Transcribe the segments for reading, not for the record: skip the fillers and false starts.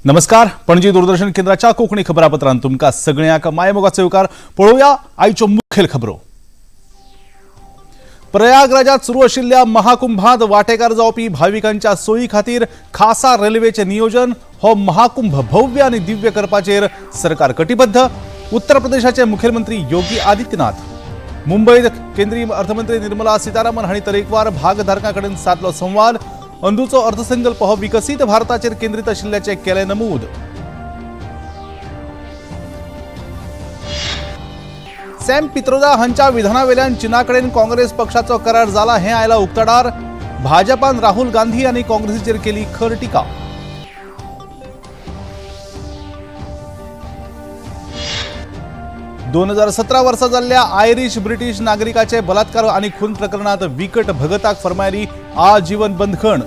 नमस्कार, पणजी दूरदर्शन केंद्राच्या कोंकणी खबरापत्रांत तुमकां सगळ्यांक मायमोगाचो येवकार. पळोवया आयच्यो मुखेल खबरो. प्रयागराजात सुरू आशिल्ल्या महाकुंभात वांटेकार जावपी भाविकांच्या सोयी खातीर खासा रेल्वेचें नियोजन. हो महाकुंभ भव्य आनी दिव्य करपाचेर सरकार कटिबद्ध. उत्तर प्रदेशाचे मुखेलमंत्री योगी आदित्यनाथ. मुंबयत केंद्रीय अर्थमंत्री निर्मला सीतारामन हांणी तरेकवार भागधारकां कडेन सादलो संवाद. अंदूचो अर्थसंकल्प हो विकसीत भारताचेर केंद्रीत आशिल्ल्याचें केलें नमूद. सॅम पित्रोदा हांच्या विधानावेल्यान चीना कडेन काँग्रेस पक्षाचो करार जाला हें आयला उक्ताडार. भाजपान राहुल गांधी आनी काँग्रेसीचेर केली खर टिका. 2017 वर्सा जाल्ल्या आयरिश ब्रिटीश नागरिकाचे बलात्कार आनी खून प्रकरणात विकट भगताक फर्मायली आजीवन बंदखण.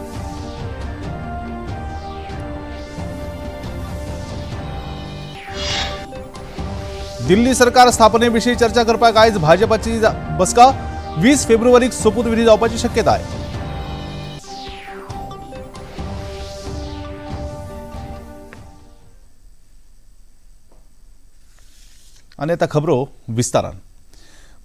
दिल्ली सरकार स्थापनेविशीं चर्चा करपाक आयज भाजपाची बसका. 20 फेब्रुवारीक सोपूतविधी जावपाची शक्यताय. आनी आतां खबरो विस्तारान.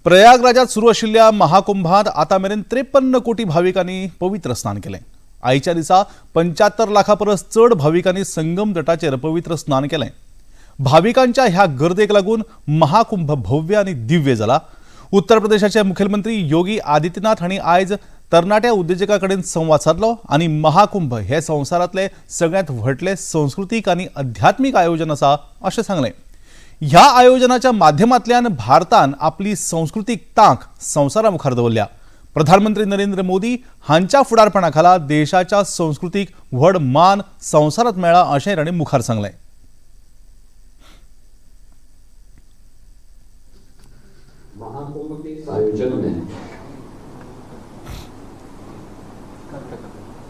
प्रयागराजात सुरू आशिल्ल्या महाकुंभात आतां मेरेन 53 कोटी भाविकांनी पवित्र स्नान केलें. आयच्या दिसा 75 लाखां परस चड भाविकांनी संगम तटाचेर पवित्र स्नान केलें. भाविकांच्या ह्या गर्देक लागून महाकुंभ भव्य आनी दिव्य जाला. उत्तर प्रदेशाचे मुखेलमंत्री योगी आदित्यनाथ हांणी आयज तरणाट्या उद्देजकां कडेन संवाद सादलो आनी महाकुंभ हे संवसारांतले सगळ्यांत व्हडलें संस्कृतीक आनी अध्यात्मीक आयोजन आसा अशें सांगलें. ह्या आयोजनाच्या माध्यमांतल्यान भारतान आपली संस्कृतीक तांक संवसारा मुखार दवरल्या. प्रधानमंत्री नरेंद्र मोदी हांच्या फुडारपणा खाला देशाच्या संस्कृतीक व्हड मान संवसारांत मेळ्ळा अशें तांणी मुखार सांगलें. महाकुंभ के इस आयोजन में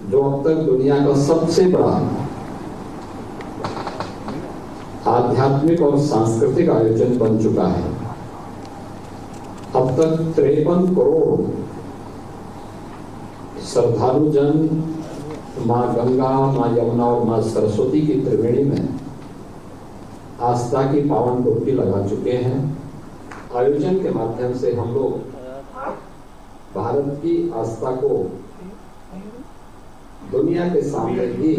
जो अब तक दुनिया का सबसे बड़ा आध्यात्मिक और सांस्कृतिक आयोजन बन चुका है, अब तक 53 करोड़ श्रद्धालु जन मां गंगा, मां यमुना और मां सरस्वती की त्रिवेणी में आस्था की पावन डुबकी लगा चुके हैं। आयोजन के माध्यम से हम लोग भारत की आस्था को दुनिया के सामने भी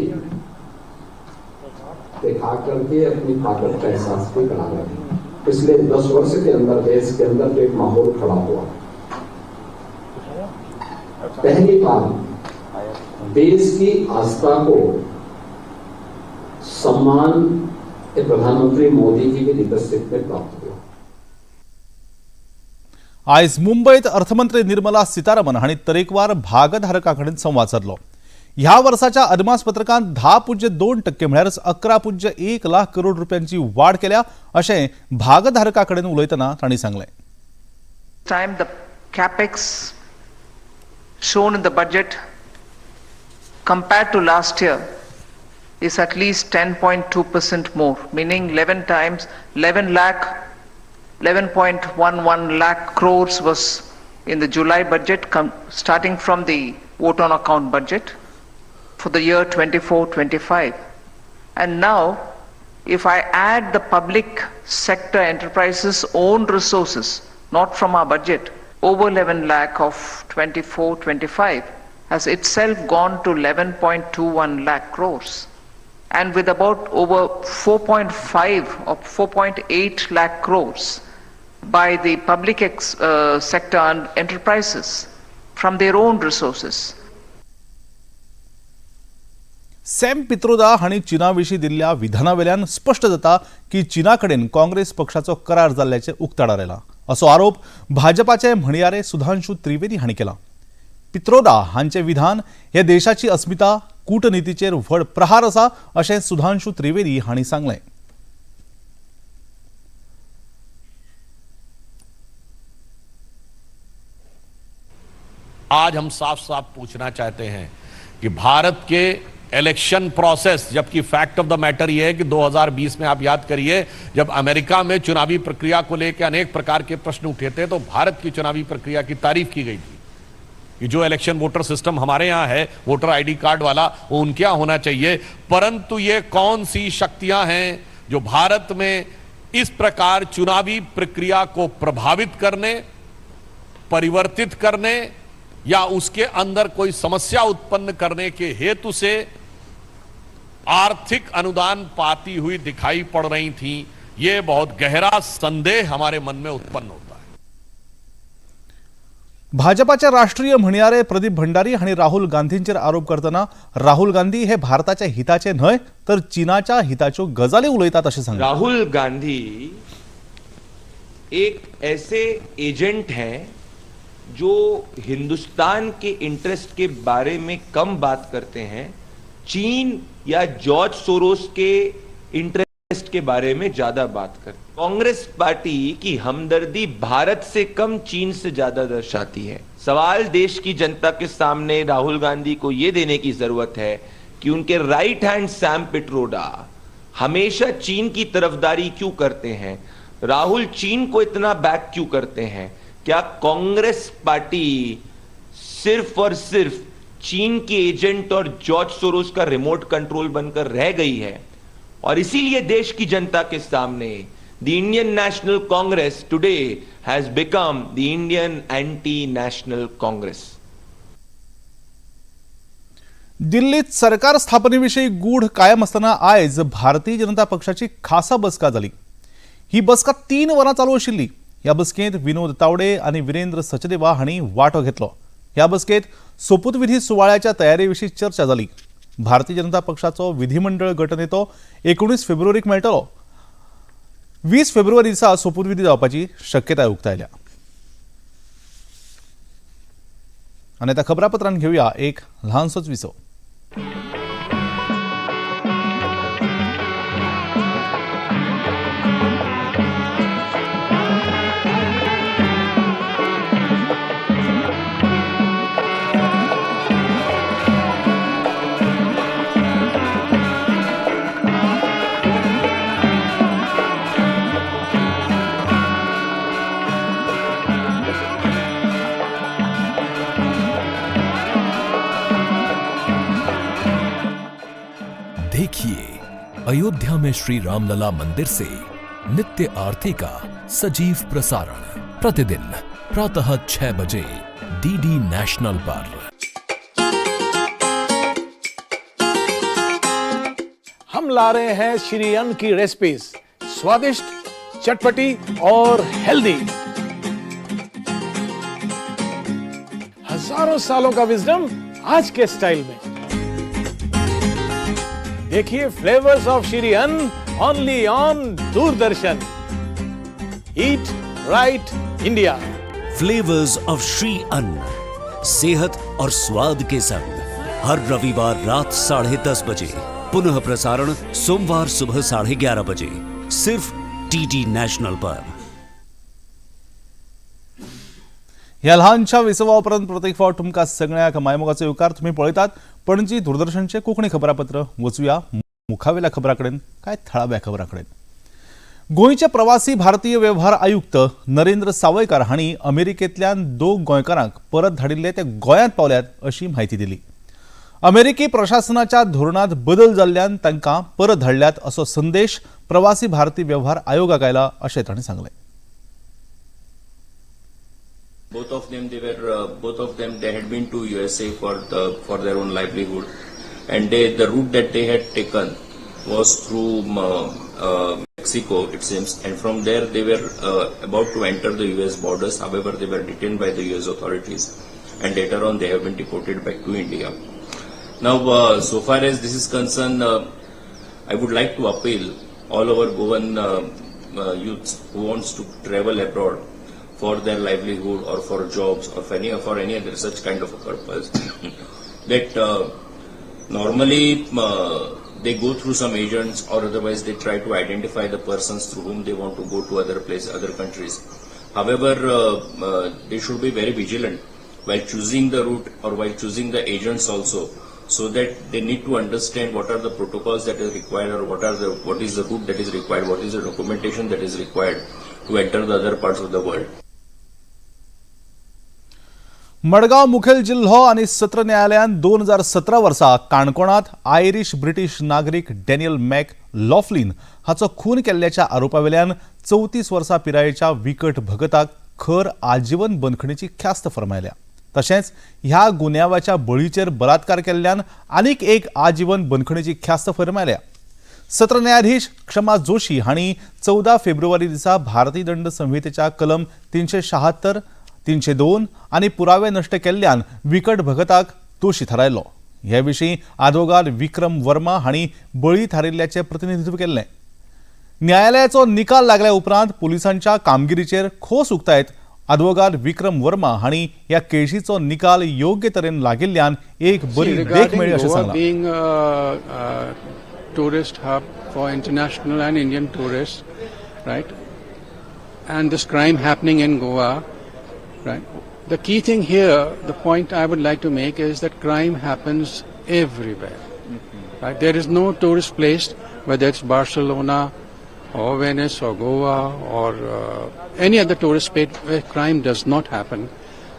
दिखा करके अपनी ताकत का एहसास भी करा रहे हैं। पिछले 10 वर्ष के अंदर देश के अंदर जो एक माहौल खड़ा हुआ, पहली बार देश की आस्था को सम्मान प्रधानमंत्री मोदी जी की लीडरशिप में प्राप्त हुआ। आयज मुंबयत अर्थमंत्री निर्मला सीतारामन हांणी तरेकवार भागधारकां कडेन संवाद सादलो. ह्या वर्साच्या अदमासपत्रकांत 10.2% म्हळ्यारच 11.1 लाख करोड रुपयांची वाड केल्या अशें भागधारकां कडेन उलयतना तांणी सांगलें. Time the capex shown in the budget compared to last year is at least 10.2% more, meaning 11 times 11 lakh 11.11 lakh crores was in the July budget, starting from the vote on account budget for the year 24-25. And now, if I add the public sector enterprises' own resources, not from our budget, over 11 lakh of 24-25 has itself gone to 11.21 lakh crores. And with about over 4.5 or 4.8 lakh crores by the public sector and enterprises from their own resources. Sam Pitroda हांणी चीना विशीं दिल्ल्या विधानावेल्यान स्पश्ट जाता की चीना कडेन काँग्रेस पक्षाचो करार जाल्ल्याचें उक्ताडार आयलां असो आरोप भाजपाचे म्हणयारे सुधांशु त्रिवेदी हांणी केला. पित्रोदा हांचें विधान हे देशाची अस्मिता कूटनितीचेर व्हड प्रहार आसा अशें सुधांशु त्रिवेदी हांणी सांगलें. आज हम साफ साफ पूछना चाहते हैं कि भारत के इलेक्शन प्रोसेस, जबकि फैक्ट ऑफ the matter यह है कि 2020 में आप याद करिए जब अमेरिका में चुनावी प्रक्रिया को लेकर अनेक प्रकार के प्रश्न उठे थे तो भारत की चुनावी प्रक्रिया की तारीफ की गई थी। कि जो इलेक्शन वोटर सिस्टम हमारे यहां है, वोटर आईडी कार्ड वाला, वो उनके यहां होना चाहिए। परंतु ये कौन सी शक्तियां हैं जो भारत में इस प्रकार चुनावी प्रक्रिया को प्रभावित करने, परिवर्तित करने या उसके अंदर कोई समस्या उत्पन्न करने के हेतु से आर्थिक अनुदान पाती हुई दिखाई पड़ रही थी। ये बहुत गहरा संदेह हमारे मन में उत्पन्न होता है। भाजपाचे राष्ट्रीय म्हणयारे प्रदीप भंडारी हांणी राहुल गांधींचेर आरोप करतना राहुल गांधी हे भारताच्या हिताचे न्हय तर चीनाच्या हिताच्यो गजाली उलयतात अशें सांगलें। राहुल गांधी एक ऐसे एजेंट हैं जो हिंदुस्तान के इंटरेस्ट के बारे में कम बात करते हैं, चीन या George Soros K interest K बारे में ज्यादा बात करते हैं। कांग्रेस पार्टी की हमदर्दी भारत से कम चीन से ज्यादा दर्शाती है। सवाल देश की जनता के सामने राहुल गांधी को यह देने की जरूरत है कि उनके राइट हैंड सैम पिट्रोडा हमेशा चीन की तरफदारी क्यों करते हैं, राहुल चीन को इतना बैक क्यों करते हैं। क्या कांग्रेस पार्टी सिर्फ और सिर्फ चीन के एजेंट और जॉर्ज सोरोस का रिमोट कंट्रोल बनकर रह गई है? और इसीलिए देश की जनता के सामने the Indian National Congress today has become the Indian anti national Congress. दिल्लीत सरकार स्थापनेविषयी गूढ कायम आसतना आयज भारतीय जनता पक्षाची खासा बसका जाली। ही बसका 3 वरां चालू आशिल्ली। ह्या बसकेंत विनोद तावडे आनी वीरेंद्र सचदेवा हांणी वांटो घेतलो। ह्या बसकेंत सोपूतविधी सुवाळ्याच्या तयारे विशीं चर्चा जाली। भारतीय जनता पक्षाचो विधिमंडळ गटनेतो 19 फेब्रुवारीक मेळटलो। 20 फेब्रुवारी दिसा सोपूतविधी जावपाची शक्यताय उक्तायल्या। आनी आतां खबरापत्रान घेवया एक ल्हानसोच विसव। देखिए अयोध्या में श्री रामलला मंदिर से नित्य आरती का सजीव प्रसारण प्रतिदिन प्रातः 6 बजे डीडी नेशनल पर। हम ला रहे हैं श्री अन्न की रेसिपीज, स्वादिष्ट, चटपटी और हेल्दी। हजारों सालों का विजडम आज के स्टाइल में। देखिए flavours of Shri Anna only on Doordarshan. Eat right India. Flavours of Shri Anna, सेहत और स्वाद के संग हर रविवार रात 10:30 बजे, पुनः प्रसारण सोमवार सुबह 11:30 बजे, सिर्फ डीडी नेशनल पर। ह्या ल्हानशा विसवा उपरांत प्रत्येक फावट तुमकां सगळ्यांक मायमोगाचो येवकार। तुमी पळयतात पणजी दूरदर्शनचें कोंकणी खबरापत्र। वचुया मुखावेल्या खबरां कडेन, काय थळाव्या खबरां कडेन। गोंयचे प्रवासी भारतीय वेव्हार आयुक्त नरेंद्र सावयकार हांणी अमेरिकेंतल्यान 2 गोंयकारांक परत धाडिल्ले ते गोंयांत पावल्यात अशी म्हायती दिली। अमेरिकी प्रशासनाच्या धोरणांत बदल जाल्ल्यान तांकां परत धाडल्यात असो संदेश प्रवासी भारतीय वेव्हार आयोगाक आयला अशें तांणी सांगलें। Both of them, they had been to USA for their own livelihood, and the route that they had taken was through Mexico, it seems, and from there they were about to enter the US borders. However, they were detained by the US authorities, and later on they have been deported back to India. Now, so far as this is concerned, I would like to appeal all our Goan youths who wants to travel abroad for their livelihood or for jobs or for any other such kind of a purpose, that normally they go through some agents or otherwise they try to identify the persons through whom they want to go to other place, other countries. However, they should be very vigilant while choosing the route or while choosing the agents also, so that they need to understand what are the protocols that is required or what is the route that is required, what is the documentation that is required to enter the other parts of the world. Madgaon मुखेल जिल्हो आनी सत्र न्यायालयान 2017 वर्सा काणकोणांत Irish British नागरीक Daniel Mac Laughlin हाचो खून केल्ल्याच्या आरोपावेल्यान 34 वर्सां पिरायेच्या विकट भगताक खर आजीवन बंदखणीची ख्यास्त फर्मायल्या. तशेंच ह्या गुन्यांवाच्या बळीचेर बलात्कार केल्ल्यान आनीक एक आजीवन बंदखणीची ख्यास्त फर्मायल्या. सत्र न्यायाधीश क्षमा जोशी हांणी 14 फेब्रुवारी दिसा भारतीय दंड संहितेच्या कलम 376, 302 आनी पुरावे नश्ट केल्ल्यान विकट भगताक दोशी थारायलो. हे विशीं आदवोगाद विक्रम वर्मा हांणी बळी थारिल्ल्याचें प्रतिनिधित्व केल्लें. न्यायालयाचो निकाल लागल्या उपरांत पुलिसांच्या कामगिरीचेर खोस उक्तायत आदवोगाद विक्रम वर्मा हांणी ह्या केशीचो निकाल योग्य तरेन लागिल्ल्यान एक बरी देख मेळ्ळी अशें सांगलां. Being a tourist hub for international and Indian tourists, right? And this crime happening in Goa, right? The key thing here, the point I would like to make is that crime happens everywhere. Mm-hmm. Right? There is no tourist place, whether it's Barcelona or Venice or Goa or any other tourist place where crime does not happen.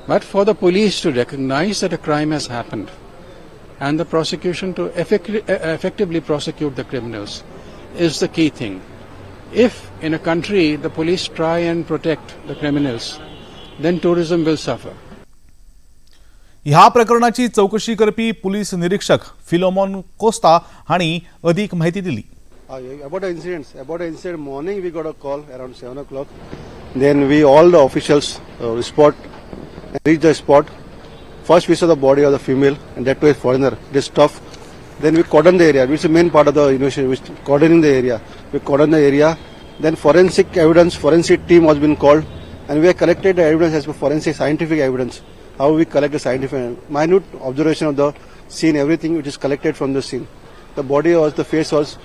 But for the police to recognize that a crime has happened and the prosecution to effectively prosecute the criminals is the key thing. If in a country the police try and protect the criminals, then tourism will suffer. ह्या प्रकरणाची चौकशी करपी police निरीक्षक फिलोमॉन कोस्ता हांणी अदीक म्हायती दिली. About the incident, morning we got a call around 7 o'clock. Then we all the officials spot reached the spot. First we saw the body of the female, and that was foreigner. It is tough. Then we cordoned the area, which is the main part of the investigation, which cordoning the area. We cordoned the area. Then forensic evidence, forensic team has been called, and we have collected the evidence as per forensic scientific evidence. How we collect the scientific, minute observation of the scene, everything which is collected from the scene. The body was, the face was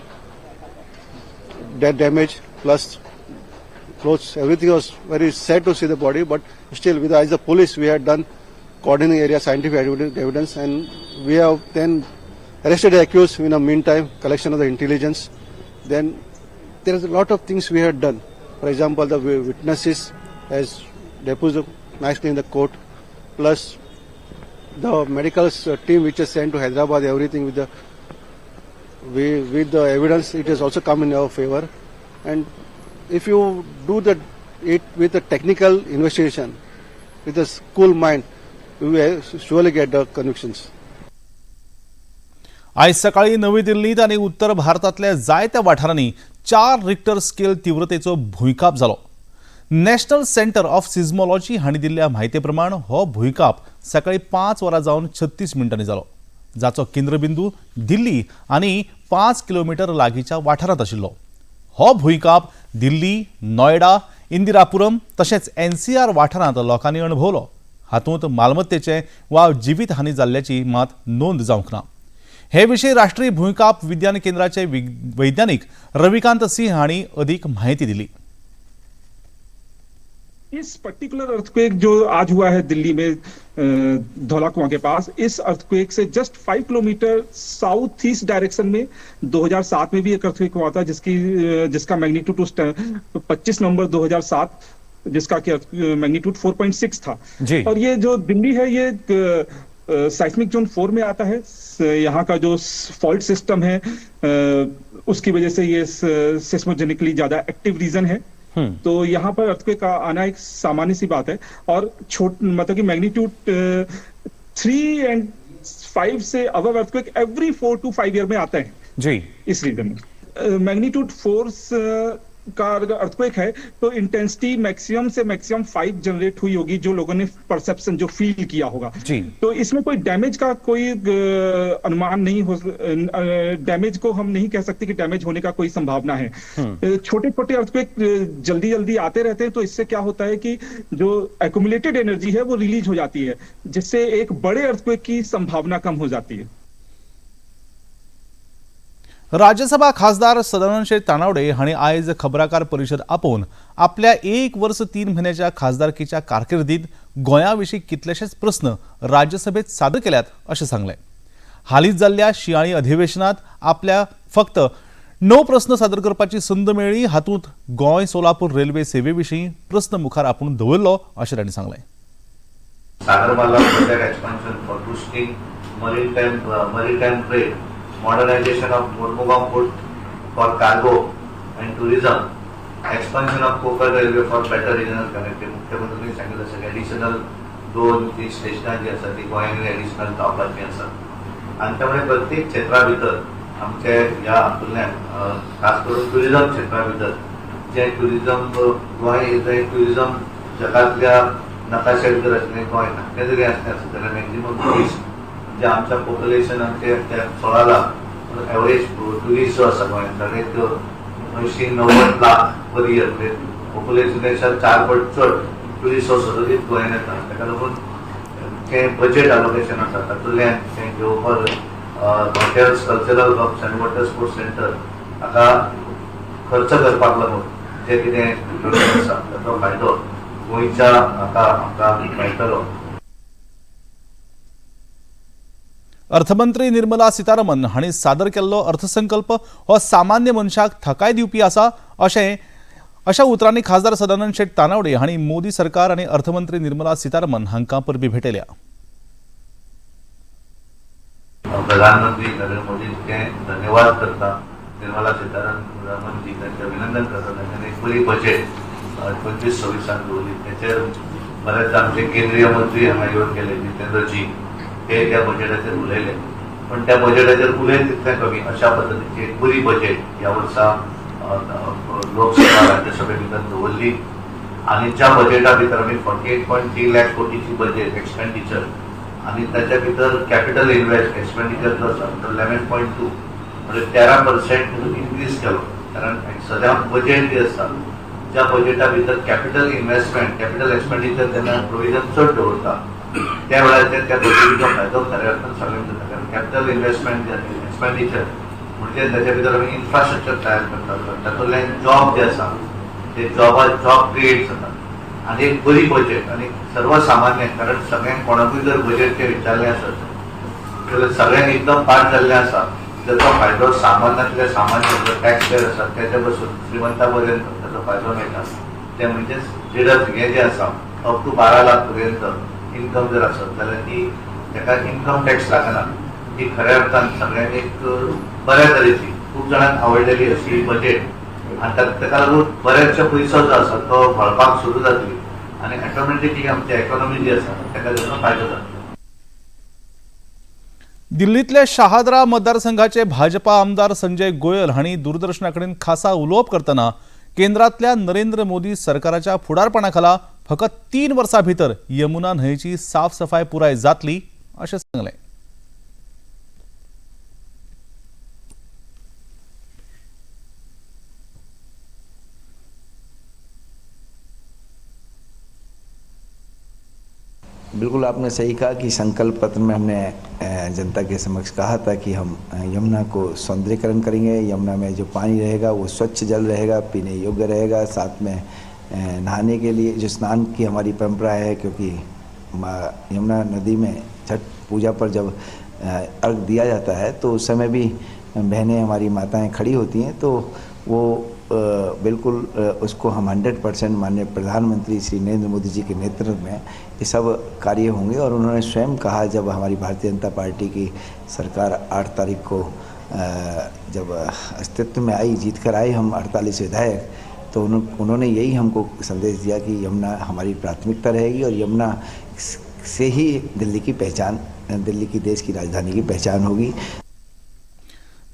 damaged, plus clothes, everything was very sad to see the body, but still with as the police we had done cordoning area, scientific evidence, and we have then arrested the accused in the meantime, collection of the intelligence. Then there is a lot of things we had done. For example, the witnesses has deposed nicely in the court, plus the medical team which is sent to Hyderabad, everything with the evidence, it has also come in our favor. And if you do it with a technical investigation, with a cool mind, we will surely get the convictions. आयज सकाळी नवी दिल्लींत आनी उत्तर भारतांतल्या जायत्या वाठारांनी 4 Richter scale तीव्रतेचो भुंयकांप जालो. नॅशनल सेंटर ऑफ सिज्मॉलॉजी हांणी दिल्ल्या म्हायती प्रमाण हो भुंयकांप सकाळी 5 वरां जावन 36 मिनटांनी जालो, जाचो केंद्रबिंदू दिल्ली आनी 5 किलोमिटर लागींच्या वाठारांत आशिल्लो. हो भुंयकांप दिल्ली, नोयडा, इंदिरापुरम तशेंच NCR वाठारांत लोकांनी अणभवलो. हातूंत मालमत्तेचे वा जिवीत हानी जाल्ल्याची मात नोंद जावंक ना. हे विशीं राष्ट्रीय भूंयकांप विज्ञान केंद्राचे वैज्ञानिक रविकांत सिंह हांणी अदीक म्हायती दिली. इस पर्टिकुलर अर्थक्वेक जो आज हुआ है दिल्ली में धौलाकुआं के पास, इस अर्थक्वेक से just 5 kilometre south east direction में 2007 में भी एक अर्थक्वेक हुआ था, जिसका मैग्नीट्यूड उस 25 नवंबर 2007, जिसका कि मैग्नीट्यूड 4.6 था जी। और ये जो दिल्ली है ये साइस्मिक जोन 4 में आता है। यहाँ का जो फॉल्ट सिस्टम है उसकी वजह से ये सिस्मोजेनिकली ज्यादा एक्टिव रीजन है, तो यहाँ पर अर्थक्वेक का आना एक सामान्य सी बात है। और मतलब कि magnitude 3 Aur 5 Se above earthquake every 4 to 5 year में आता है जी। इस रीजन में मैग्नीट्यूड 4 का अगर अर्थक्वेक है तो इंटेंसिटी मैक्सिमम से मैक्सिमम 5 जनरेट हुई होगी, जो लोगों ने परसेप्शन जो फील किया होगा जी। तो इसमें कोई डैमेज का कोई अनुमान नहीं हो, डैमेज को हम नहीं कह सकते कि डैमेज होने का कोई संभावना है। छोटे छोटे अर्थक्वेक जल्दी जल्दी आते रहते हैं, तो इससे क्या होता है कि जो एक्युमुलेटेड एनर्जी है वो रिलीज हो जाती है, जिससे एक बड़े अर्थक्वेक की संभावना कम हो जाती है। राज्यसभा खासदार सदानंद शेट तानावडे हांणी आयज खबराकार परिशद आपोवन आपल्या 1 वर्स 3 म्हयन्याच्या खासदारकीच्या कारकिर्दीत गोंया विशीं कितलेशेच प्रस्न राज्यसभेत सादर केल्यात अशें सांगलें. हालींच जाल्ल्या शिंयाळी अधिवेशनात आपल्या फक्त 9 प्रस्न सादर करपाची संद मेळ्ळी. हातूंत गोंय सोलापूर रेल्वे सेवे विशीं प्रस्न मुखार आपूण दवरलो अशें तांणी सांगलें. Sagarmala project expansion for boosting maritime trade, modernisation of Mormugao port for cargo and tourism, expansion of Konkan railway for better regional connectivity. मुख्यमंत्र्यांनी सांगितलं आसा की एडिशनल 2-3 स्टेशनां जी आसा ती गोंयांत एडिशनल जावपाची आसा आनी त्यामुळे प्रत्येक क्षेत्रा भितर आमचे ह्या हातूंतल्यान खास करून ट्युरिजम क्षेत्रा भितर जे ट्युरिजम गोंय जे ट्युरिजम जगांतल्या नकाशा भितर आसलें गोंय धाकटें जरी आसलें आसत जाल्यार मॅक्झिमम ट्युरिस्ट म्हणजे आमच्या पॉप्युलेशन आमचे 16 लाख एवरेज ट्युरिस्ट जो आसा गोंयांत एक 80-90 लाख पर इयर म्हणजे पॉप्युलेशनाच्या 4 पट चड ट्युरिस्ट हो सदोदीत गोंयांत येता. ताका लागून जें बजेट अलोकेशन आसा तातूंतल्यान तें घेवपाक हॉटेल्स, कल्चरल हब्स आनी वॉटर स्पोर्ट्स सेंटर हाका खर्च करपाक लागून जे कितें आसा ताचो फायदो गोंयच्या हाका आमकां मेळटलो. अर्थमंत्री निर्मला सीतारमन हांणी सादर केल्लो अर्थसंकल्प हो सामान्य मनशाक थकाय दिवपी आसा अशें अशा उतरांनी खासदार सदानंद शेट तानावडे हांणी मोदी सरकार आनी अर्थमंत्री निर्मला सीतारमन हांकां परबी भेटयल्या. प्रधानमंत्री नरेंद्र मोदींचे धन्यवाद करता, निर्मला सीतारमन जी तांचे अभिनंदन करता. तांच्यानी एक बरी बजेट 25-26 दवरली. ताचेर बरेच आमचे केंद्रीय मंत्री हांगा येवन गेले, जितेंद्रजी हे त्या बजेटाचेर उलयले, पण त्या बजेटाचेर उलयत तितलें कमी अशा पद्दतीची एक बरी बजेट ह्या वर्सा लोकसभा राज्यसभे भितर दवरली आनी ज्या बजेटा भितर आमी 48.3 लाख कोटीची बजेट एक्सपेंडिचर आनी ताच्या भितर कॅपिटल इन्व्हेस्ट एक्सपेंडिचर जो आसा तो 11.2 म्हणजे 13% इन्क्रीज केलो. कारण सद्या बजेट जे आसा ज्या बजेटा भितर कॅपिटल इन्व्हेस्टमेंट कॅपिटल एक्सपेंडिचर तेन्ना प्रोविजन चड दवरता त्या वेळाचेर त्या बजेटीचो फायदो खऱ्या अर्थान सगळ्यांक जाता. कारण कॅपिटल इन्व्हेस्टमेंट एक्सपेंडिचर म्हणजे ताच्या भितर आमी इन्फ्रास्ट्रक्चर तयार करतात, तातूंतल्यान जॉब जे आसा ते जॉब क्रिएट जाता आनी एक बरी बजेट आनी सर्वसामान्य, कारण सगळ्यांक कोणाकूय जर बजेट ते विचारलें आसत जाल्यार सगळ्यांक एकदम पाठ जाल्लें आसा ताचो फायदो सामान्यांतल्या सामान्य जो टॅक्स पेयर आसा तेच्या पसून श्रीमंता पर्यंत ताचो फायदो मेळटा. तें म्हणजेच डिडक्ट हें जें आसा अप टू 12 लाख पर्यंत इन्कम जर आसत जाल्यार ती ताका इन्कम टॅक्स लागना. ही खऱ्या अर्थान सगळ्यांक एक बऱ्या तरेची खूब जाणांक आवडलेली अशी बजेट आनी ताका लागून बऱ्याचशा पयसो जो आसा तो वळपाक सुरू जातली आनी ऑटोमॅटिकली आमची इकॉनॉमी जी आसा ताका ताचो फायदो जातलो. दिल्लीतल्या शहादरा मतदारसंघाचे भाजपा आमदार संजय गोयल हांणी दूरदर्शना कडेन खासा उलोवप करतना केंद्रांतल्या नरेंद्र मोदी सरकाराच्या फुडारपणाखाला फकत 3 वर्सां भितर यमुना न्हंयेची साफसफाय पुराय जातली अशें सांगलें. बिल्कुल आपने सही कहा कि संकल्प पत्र में हमने जनता के समक्ष कहा था कि हम यमुना को सौंदर्यीकरण करेंगे, यमुना में जो पानी रहेगा वो स्वच्छ जल रहेगा, पीने योग्य रहेगा, साथ में नहाने के लिए जो स्नान की हमारी परंपरा है, क्योंकि यमुना नदी में छठ पूजा पर जब अर्घ दिया जाता है तो उस समय भी बहनें हमारी माताएं खड़ी होती हैं, तो वो बिल्कुल उसको हम 100% माननीय प्रधानमंत्री श्री नरेंद्र मोदी जी के नेतृत्व में ये सब कार्य होंगे। और उन्होंने स्वयं कहा जब हमारी भारतीय जनता पार्टी की सरकार 8 तारीख को जब अस्तित्व में आई, जीत कर आए हम 48 विधायक, तो उन्होंने यही हमको संदेश दिया कि यमुना हमारी प्राथमिकता रहेगी और यमुना से ही दिल्ली की पहचान, दिल्ली की देश की राजधानी की पहचान होगी।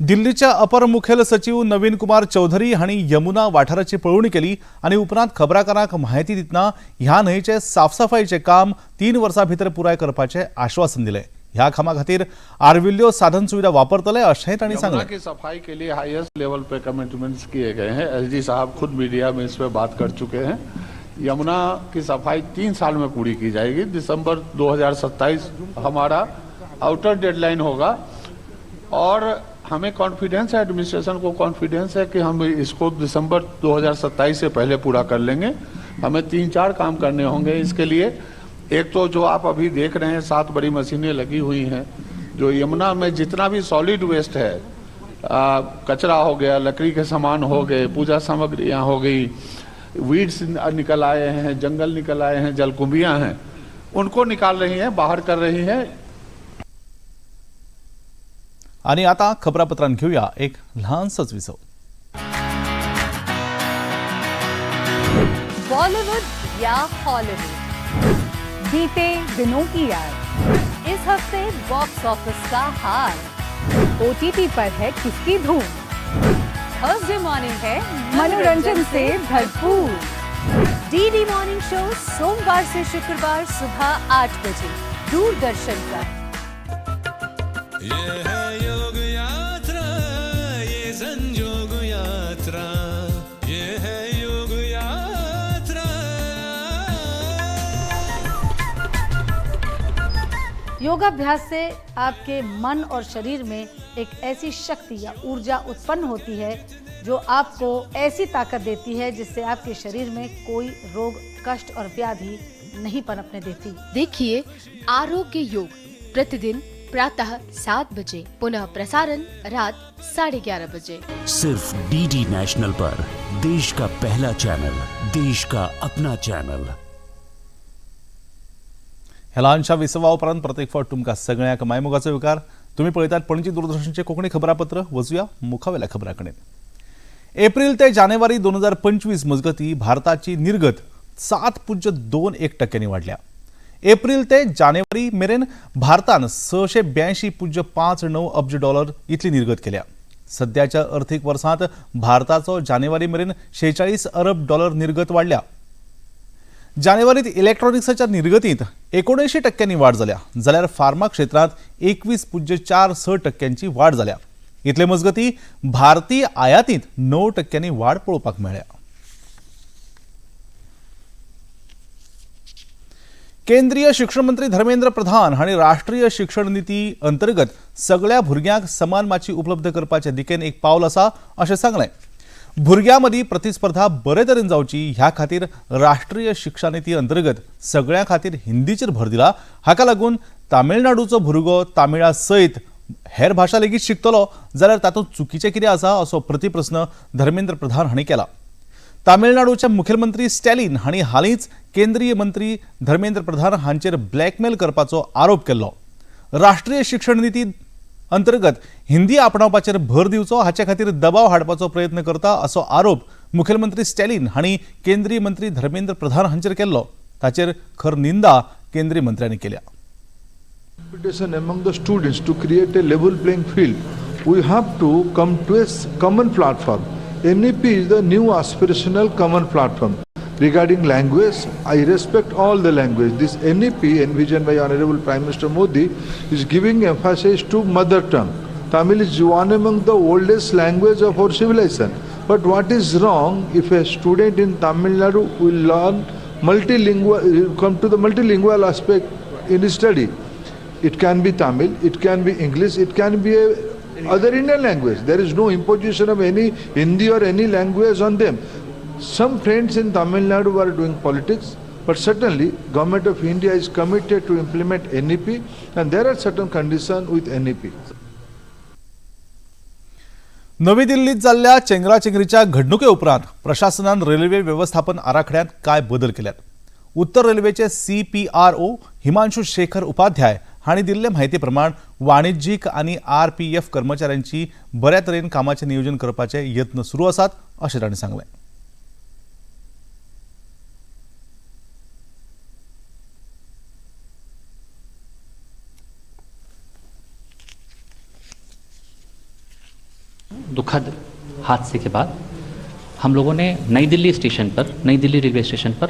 दिल्लीच्या अपर मुखेल सचिव नवीन कुमार चौधरी हांणी यमुना वाठाराची पळोवणी केली आनी उपरांत खबराकारांक म्हायती दितना ह्या न्हंयेचे साफसफाईचे काम 3 वर्सां भितर पुराय करपाचें आश्वासन दिलें. ह्या कामा खातीर आर्विल्ल्यो साधन सुविधा वापरतले अशेंय तांणी सांगलें. यमुना की सफाई के लिए हाईएस्ट लेवल पे कमिटमेंट्स किए गए हैं. एसडी साहब खुद मीडिया में इस पर बात कर चुके हैं. यमुना की सफाई 3 साल में पूरी की जाएगी. दिसंबर 2027 हमारा आउटर डेडलाइन होगा और हमें कॉन्फिडेंस है, एडमिनिस्ट्रेशन को कॉन्फिडेंस है कि हम इसको दिसंबर 2027 से पहले पूरा कर लेंगे। हमें 3-4 काम करने होंगे इसके लिए। एक तो जो आप अभी देख रहे हैं 7 बड़ी मशीनें लगी हुई हैं, जो यमुना में जितना भी सॉलिड वेस्ट है, कचरा हो गया, लकड़ी के सामान हो गए, पूजा सामग्रियाँ हो गई, वीड्स निकल आए हैं, जंगल निकल आए हैं, जलकुंभियाँ हैं, उनको निकाल रही हैं, बाहर कर रही हैं। आणि आता खबरापत्रांत घेऊया एक ल्हानसोच विसव। बॉलीवुड या हॉलीवुड, बीते दिनों की याद, इस हफ्ते बॉक्स ऑफिस का हाल, ओटीटी पर है किसकी धूम, थर्सडे मॉर्निंग है मनोरंजन से भरपूर, डीडी मॉर्निंग शो सोमवार से शुक्रवार सुबह 8 बजे दूरदर्शन पर। ये है योग यात्रा, ये संजोग यात्रा, ये है योग यात्रा। योगाभ्यास से आपके मन और शरीर में एक ऐसी शक्ति या ऊर्जा उत्पन्न होती है जो आपको ऐसी ताकत देती है जिससे आपके शरीर में कोई रोग, कष्ट और व्याधि नहीं पनपने देती। देखिए आरोग्य योग प्रतिदिन प्रातः 7 बजे, पुनः प्रसारण रात 11:30 बजे, सिर्फ डीडी नेशनल पर, देश का पहला चैनल, देश का अपना चैनल। ह्या ल्हानशा विसवा उपरांत प्रत्येक फावट तुमकां सगळ्यांक मायमोगाचो येवकार। तुमी पळयतात पणजी दूरदर्शनचें कोंकणी खबरापत्र। वचुया मुखावेल्या खबरां कडेन। एप्रिल ते जानेवारी 2025 मजगती भारताची निर्गत 7.21% वाडल्या। एप्रिल ते जानेवारी मेरेन भारतान 682.59 अब्ज डॉलर इतली निर्गत केल्या। सद्याच्या अर्थीक वर्सांत भारताचो जानेवारी मेरेन 46 अरब डॉलर निर्गत वाडल्या। जानेवारीत इलेक्ट्रॉनिक्साच्या निर्गतीत 79% वाड जाल्या, जाल्यार फार्मा क्षेत्रांत 21.46% वाड जाल्या। इतले मजगती भारतीय आयातीत 9% वाड पळोवपाक मेळ्ळ्या। केंद्रीय शिक्षण मंत्री धर्मेंद्र प्रधान हांणी राष्ट्रीय शिक्षण नीती अंतर्गत सगळ्या भुरग्यांक समान माची उपलब्ध करपाचे दिकेन एक पावल आसा अशें सांगलें। भुरग्यां मदीं प्रतिस्पर्धा बरे तरेन जावची ह्या खातीर राष्ट्रीय शिक्षा नीती अंतर्गत सगळ्यां खातीर हिंदीचेर भर दिला। हाका लागून तामिळनाडूचो भुरगो तामिळा सयत हेर भाशा लेगीत शिकतलो जाल्यार तातूंत चुकीचें कितें आसा असो प्रतिप्रस्न धर्मेंद्र प्रधान हांणी केला। तामिळनाडूचे मुखेलमंत्री स्टॅलिन हांणी हालींच केंद्रीय मंत्री धर्मेंद्र प्रधान हांचेर ब्लॅकमेल करपाचो आरोप केल्लो। राष्ट्रीय शिक्षण नीती अंतर्गत हिंदी आपणावपाचेर भर दिवचो हाचे खातीर दबाव हाडपाचो प्रयत्न करता असो आरोप मुखेलमंत्री स्टॅलिन हांणी केंद्रीय मंत्री धर्मेंद्र प्रधान हांचेर केल्लो। ताचेर खर निंदा केंद्रीय मंत्र्यांनी केल्या। Competition among the students to create a level playing field, we have to come to a common platform. NEP is the new aspirational common platform. Regarding language, I respect all the language. This NEP envisioned by Honorable Prime Minister Modi is giving emphasis to mother tongue. Tamil is one among the oldest language of our civilization. But what is wrong if a student in Tamil Nadu will learn multilingual, come to the multilingual aspect in his study? It can be Tamil, it can be English, it can be a other Indian language. There is no imposition of any Hindi or any language on them. Some friends in Tamil Nadu are doing politics, but certainly Government of India is committed to implement NEP, and there are certain conditions with NEP. नवी दिल्लीत जाल्ल्या चेंगराचेंगरीच्या घडणुके उपरांत प्रशासनान railway व्यवस्थापन आराखड्यांत काय बदल केल्यात। उत्तर रेल्वेचे CPRO Himanshu Shekhar Upadhyay हांणी दिल्ले म्हायती प्रमाण वाणिज्यीक आनी RPF कर्मचाऱ्यांची बऱ्या तरेन कामाचें नियोजन करपाचे यत्न सुरू आसात अशें तांणी सांगलें। दुखद हादसे के बाद हम लोगों ने नई दिल्ली स्टेशन पर, नई दिल्ली रेलवे स्टेशन पर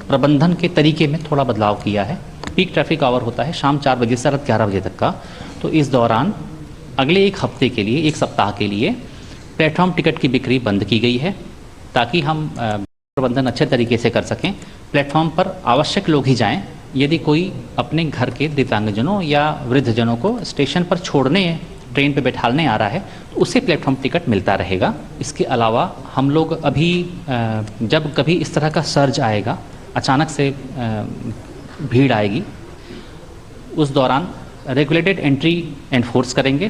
प्रबंधन के तरीके में थोड़ा बदलाव किया है। पीक ट्रैफिक our होता है शाम 4 बजे से रात 11 बजे तक का, तो इस दौरान अगले एक हफ्ते के लिए, एक सप्ताह के लिए प्लेटफॉर्म टिकट की बिक्री बंद की गई है ताकि हम प्रबंधन अच्छे तरीके से कर सकें। प्लेटफॉर्म पर आवश्यक लोग ही जाएं। यदि कोई अपने घर के दिव्यांगजनों या वृद्धजनों को स्टेशन पर छोड़ने, ट्रेन पे बैठालने आ रहा है तो उसे प्लेटफॉर्म टिकट मिलता रहेगा। इसके अलावा हम लोग अभी जब कभी इस तरह का सर्ज आएगा, अचानक से भीड़ आएगी, उस दौरान रेगुलेटेड एंट्री एनफोर्स करेंगे।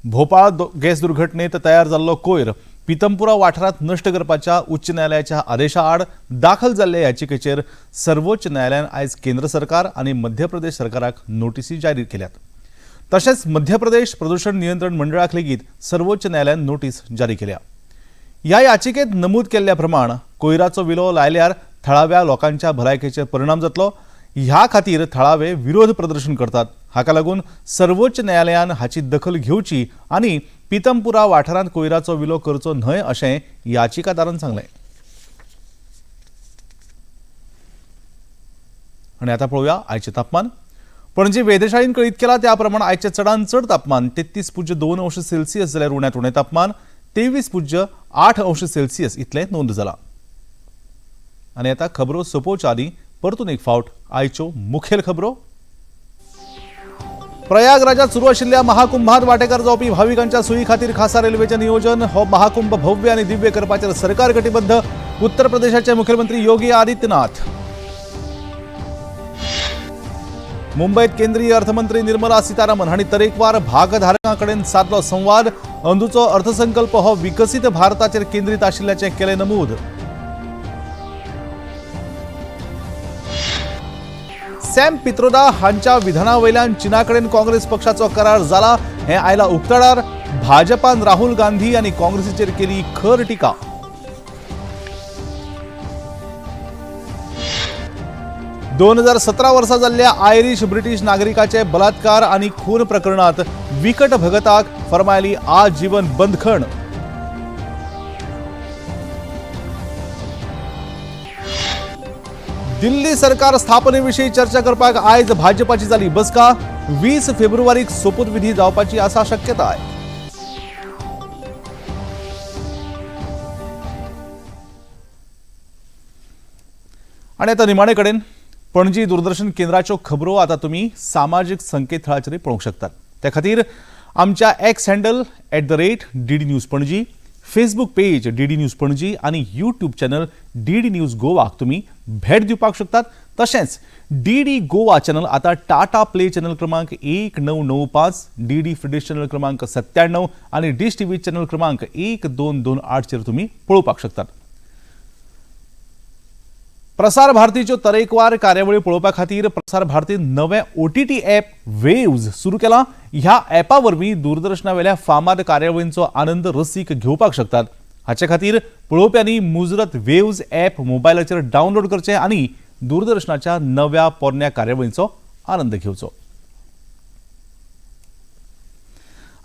भोपाळ गॅस दुर्घटनेत तयार जाल्लो कोयर पितमपुरा वाठारांत नश्ट करपाच्या उच्च न्यायालयाच्या आदेशा आड दाखल जाल्ल्या याचिकेचेर सर्वोच्च न्यायालयान आयज केंद्र सरकार आनी मध्य प्रदेश सरकाराक नोटीसी जारी केल्यात. तशेंच मध्य प्रदेश प्रदूषण नियंत्रण मंडळाक लेगीत सर्वोच्च न्यायालयान नोटीस जारी केल्या. ह्या याचिकेत नमूद केल्ल्या प्रमाण कोयराचो विलो लायल्यार थळाव्या लोकांच्या भलायकेचेर परिणाम जातलो, ह्या खातीर थळावे विरोध प्रदर्शन करतात. हाका लागून सर्वोच्च न्यायालयान हाची दखल घेवची आनी पितमपुरा वाठारांत कोयराचो विलो करचो न्हय अशें याचिकादारान सांगलें. आनी आतां पळोवया आयचें तापमान. पणजी वेधशाळेन कळीत केलां त्या प्रमाण आयचें चडांत चड तापमान 33.2 अंश सेल्सियस जाल्यार उण्यांत उणें तापमान 23.8 अंश सेल्सियस इतलें नोंद जालां. आनी आतां खबरो सोंपोवच्या आदीं परतून एक फावट आयच्यो मुखेल खबरो. प्रयागराजात सुरू आशिल्ल्या महाकुंभात वांटेकार जावपी भाविकांच्या सोयी खातीर खासा रेल्वेचें नियोजन. हो महाकुंभ भव्य आनी दिव्य करपाचेर सरकार कटिबद्ध. उत्तर प्रदेशाचे मुख्यमंत्री योगी आदित्यनाथ. मुंबईत केंद्रीय अर्थमंत्री निर्मला सीतारामन हांणी तरेकवार भागधारकां कडेन सादलो संवाद. अंदूचो अर्थसंकल्प हो विकसीत भारताचेर केंद्रीत आशिल्ल्याचें केलें नमूद. सॅम पित्रोदा हांच्या विधाना वयल्यान चीना कडेन काँग्रेस पक्षाचो करार जाला हें आयला उक्ताडार. भाजपान राहुल गांधी आनी काँग्रेसीचेर केली खर टिका. 2017 वर्सा जाल्ल्या आयरिश ब्रिटीश नागरिकाचे बलात्कार आनी खून प्रकरणात विकट भगताक फर्मायली आजीवन बंदखण. दिल्ली सरकार स्थापनेविशीं चर्चा करपाक आयज भाजपाची जाली बसका. 20 फेब्रुवारीक सोपूतविधी जावपाची आसा शक्यताय. आनी आतां निमाणे कडेन पणजी दूरदर्शन केंद्राच्यो खबरो आतां तुमी सामाजीक संकेतथळाचेर पळोवंक शकतात. त्या खातीर आमच्या X handle @DD News Panaji, Facebook page DD News Panaji आनी यूट्यूब चॅनल DD news गोवाक तुमी भेट दिवपाक शकतात. तशेंच DD Goa channel आतां टाटा प्ले चॅनल क्रमांक 1995, DD फ्रिडिश चॅनल क्रमांक 97 आनी डिश टीव्ही चॅनल क्रमांक 1228 चेर तुमी पळोवपाक शकतात. प्रसार भारतीच्यो तरेकवार कार्यावळी पळोवपा खातीर प्रसार भारतीन नवें OTT app वेव्ज सुरू केलां. ह्या ॲपा वरवीं दूरदर्शनावेल्या फामाद कार्यावळींचो आनंद रसीक घेवपाक शकतात. हाचे खातीर पळोवप्यांनी मुजरत वेव्ज ॲप मोबायलाचेर डावनलोड करचें आनी दूरदर्शनाच्या नव्या पोरण्या कार्यावळींचो आनंद घेवचो.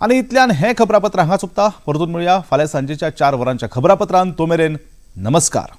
आनी इतल्यान हें खबरापत्र हांगा सोंपता. परतून मेळया फाल्यां सांजेच्या 4 वरांच्या खबरापत्रान. तो मेरेन नमस्कार.